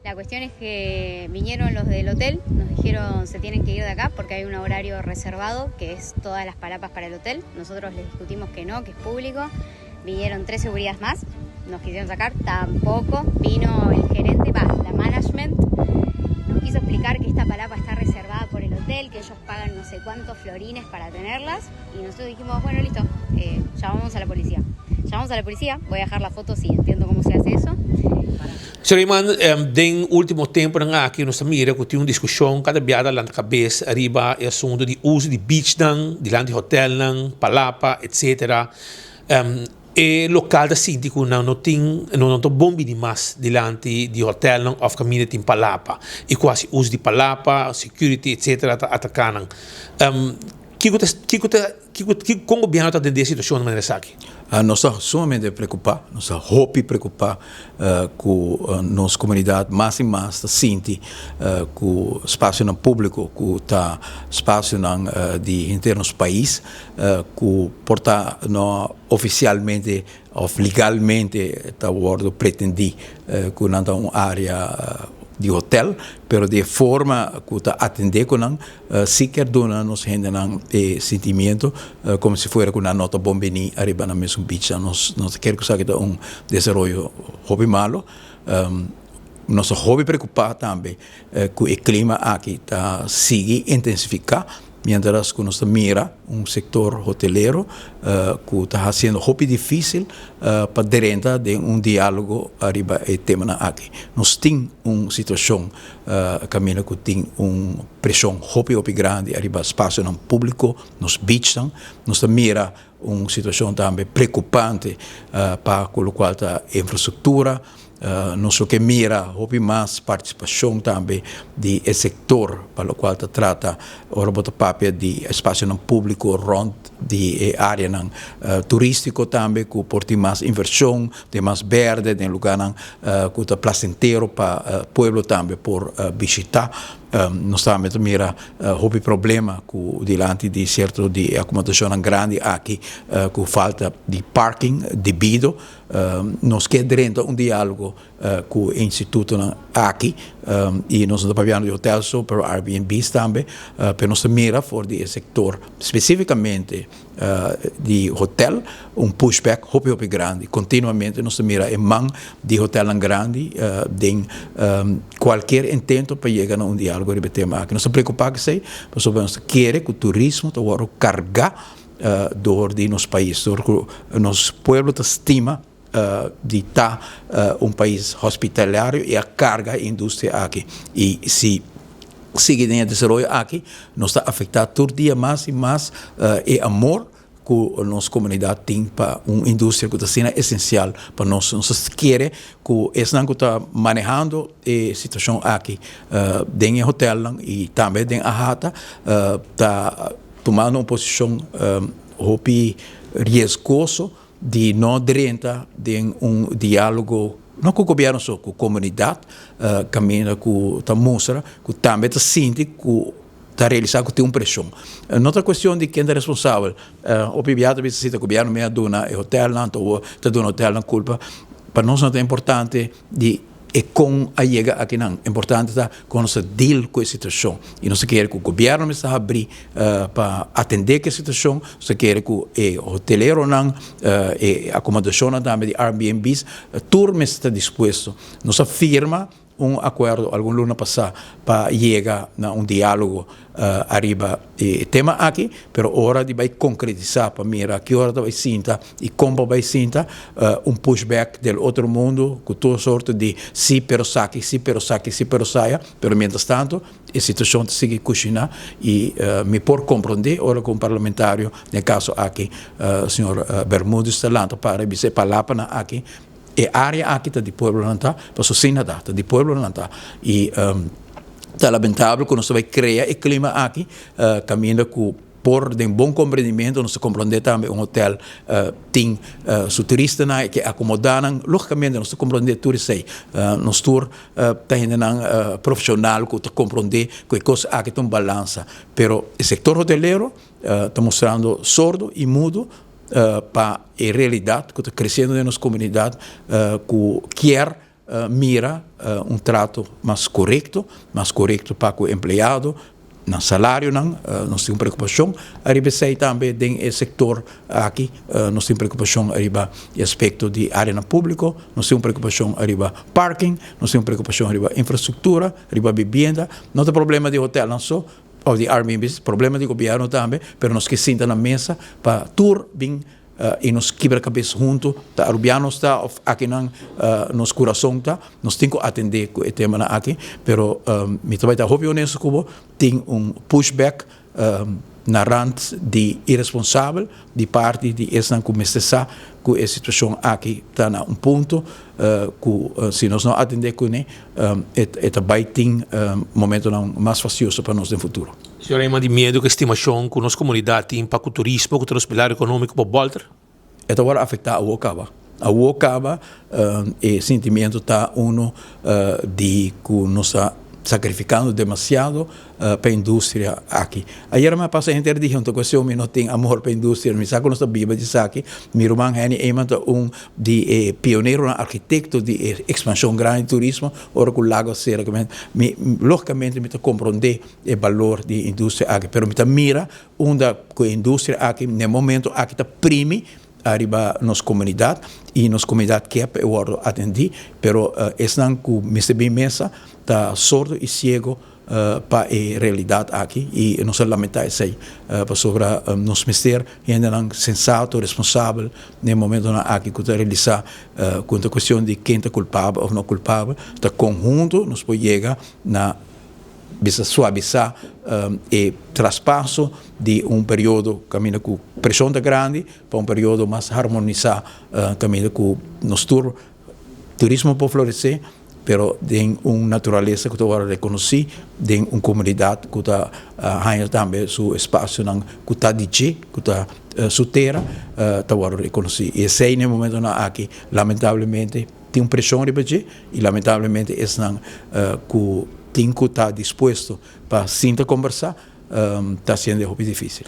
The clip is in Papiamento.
La cuestión es que vinieron los del hotel, nos dijeron: "Se tienen que ir de acá porque hay un horario reservado que es todas las palapas para el hotel". Nosotros les discutimos que no, que es público. Vinieron tres seguridades más, nos quisieron sacar, tampoco. Vino el gerente, va, la management, nos quiso explicar que esta palapa está reservada por el hotel, que ellos pagan no sé cuántos florines para tenerlas. Y nosotros dijimos: "Bueno, listo, llamamos a la policía". Llamamos a la policía, voy a dejar la foto si entiendo cómo se hace eso. Señor den último tempu aki nos mira ku tin un diskushon kada biaha na kabes ariba e asuntu di uso di beach nan, dilanti hotel nan, palapa, etc. E lokal ta sinti ku nan no tin no no bon bini mas dilanti di hotel nan òf kaminda tin palapa i kuasi uso di palapa, security, etc. Ta ataká nan. Kiko kon gobièrnu ta den e situashon di manera aki? Nos ta sumamente preokupá, nos ta hopi preokupá ku nos komunidat mas i mas ta sinti ku espasio públiko, ku ta espasio di henter nos pais, ku por ta no ofisialmente òf legalmente ta wòrdu pretendí ku nan ta un área di hotel, pero di forma ku ta atendé ku nan, si ke duna nos hendenan e sentimentu komo si fuera ku nan no ta bon bini ariba na mesun beach. Nos ke ku ta un desaroyo hopi malu. Nos ta hopi preokupá tambe ku e klima aki ta sigui intensifiká, mientras ku nos mira un sektor hotelero ku ta hasiendo hopi difísil pa drenta den un diálogo ariba e tema aki. Nos tin un situashon kaminda ku tin un preshon hopi hopi grandi ariba espasio públiko, nos beach, nos mira un situashon tambe preokupante pa loke ta infrastruktura. Nos ke mira hopi mas partisipashon tambe di sektor pa loke ta trata ora bo ta papia di espasio públiko rònt di área turístiko tambe, ku por tin mas invershon, di mas bèrdè, di lugá ku ta plasentero pa pueblo tambe por bishitá. Nos tambe mira hopi problema ku dilanti di sierto di akomodashon grandi aki ku falta di parking debido. Nos ke drenta un diálogo ku e instituto aki i nos no ta papiando di hotel so, pero Airbnb tambe, pero nos mira for di sektor spesífikamente di hotel un pushback hopi hopi grandi. Kontinuamente nos mira e man di hotel grandi den kualke intento pa yega na un diálogo riba e tema aki. Nos ta preokupá ku esei, pasobra nos ke ku turismo ta kargá dor di nos pais, dor ku nos pueblo ta stima di ta un pais hospitalario i a karga e industria aki. I si sigui e desaroyo aki, nos ta afektá tur dia mas i mas e amor ku nos komunidat tin pa un industria ku ta esensial pa nos. Nos ke ku esnan ku ta manehando e situashon aki den hotel i tambe den AHATA ta tumando un posishon hopi riesgoso di no drenta den un diálogo no ku gobièrnu so, ku komunidat, kaminda ku ta mustra ku tambe ta sinti ku ta realisá ku tin un preshon. No ta kuestion di ken ta responsabel. Hopi biaha ta bisa si gobièrnu mes a duna e hotel nan, ta duna hotel nan kulpa. Pa nos no ta importante di e kon a yega aki nan. Importante ta kon nos deal ku e situashon. I nos ke ku gobièrnu mester habri pa atendé ku e situashon, nos ke ku e hotelero nan, e akomodashon tambe di Airbnbs, tur mester ta dispuesto. Nos a firma un akuerdo algun luna pasá pa yega na un diálogo ariba e tema aki, pero ora di bai konkretisá pa mira ki ora bai sinta i kon bai sinta, un pushback del otro mundu ku tur sorto di si pero esaki, si pero esaki, si pero esaya, pero mientras tanto e situashon ta sigui kushiná i mi por komprondé ora ku un parlamentario, den kaso aki señor Bermudez, ta lanta para bisa e palapanan aki, e área aki ta di pueblo nan ta, paso sin nada, ta di pueblo nan ta. I ta lamentabel ku nos bai krea e klima aki, kaminda ku por den bon komprendimentu, nos komprondé tambe un hotel tin su turistanan ke akomodá nan, lógikamente nos komprondé tur esei. Nos tur ta hendenan profeshonal ku ta komprondé ku e kos aki ta un balansa. Pero e sektor hotelero ta mustrando sordo i mudo pa e realidat ku ta kresiendo den nos komunidat ku ke. mira un trato mas korekto, mas korekto pa ku empleado, nan salarionan. Nos tin un preokupashon ariba esei tambe den e sektor aki. Nos tin preokupashon ariba e aspekto di areanan públiko, nos tin un preokupashon ariba parking, nos tin un preokupashon ariba infrastruktura, riba bibienda. No ta problema di hotelnan so òf di Airbnb, problema di gobièrnu tambe, pero nos ke sinta na mesa pa tur bin i nos kibra kabes huntu. Ta arubianos ta òf akinan nos kurason ta, nos tin ku atendé ku e temanan aki. Pero mi ta bai ta hopi honesto ku bo, tin un pushback na rand di iresponsabel di parti di esnan ku mester sa ku e situashon aki ta na un punto ku si nos no atendé kuné e ta bai tin momentonan mas fastioso pa nos den futuro. Señor Eman, di miedu ku estimashon ku nos komunidat tin pa ku turismo ku ta nos pilar ekonómiko por bòlter? E ta wòrdu afektá awor kaba. Awor kaba e sentimiento ta uno di ku nos ta sakrifikando demasiado pa e industria aki. Ayera mi a pasa henter di hunto ku esei mi no tin amor pa e industria, mi sa ku nos ta biba di esaki. Mi ruman Henny Eman ta un di e pioneronan, arkitekto di e ekspanshon grandi di turismo ora ku lago a sera. Mi logikamente mi ta komprondé e balor di e industria aki, pero mi ta mira unda ku e industria aki na e momento aki ta primi ariba nos komunidat i nos komunidat ke pa e wòrdu atendí, pero esnan ku mester bin mesa ta sordo i siego pa e realidat aki i nos a lamentá esei pasobra nos mester hendenan sensato, responsabel na e momentonan aki ku ta realisá ku no ta kuestion di ken ta kulpabel òf no kulpabel, ta konhunto nos por yega na bisa suavisá e traspaso di un periodo kaminda ku preshon ta grandi pa un periodo mas harmonisá kaminda ku nos tur turismo por floresé pero den un naturalesa ku ta wòrdu rekonosí den un komunidat ku ta haña tambe su espasionan ku ta di dje ku ta su tera ta wòrdu rekonosí i esei na e momentonan aki lamentablemente tin un preshon riba dje i lamentablemente esnan ku tin ku ta dispuesto pa sinta kombersá ta hasiendo e hopi difísil.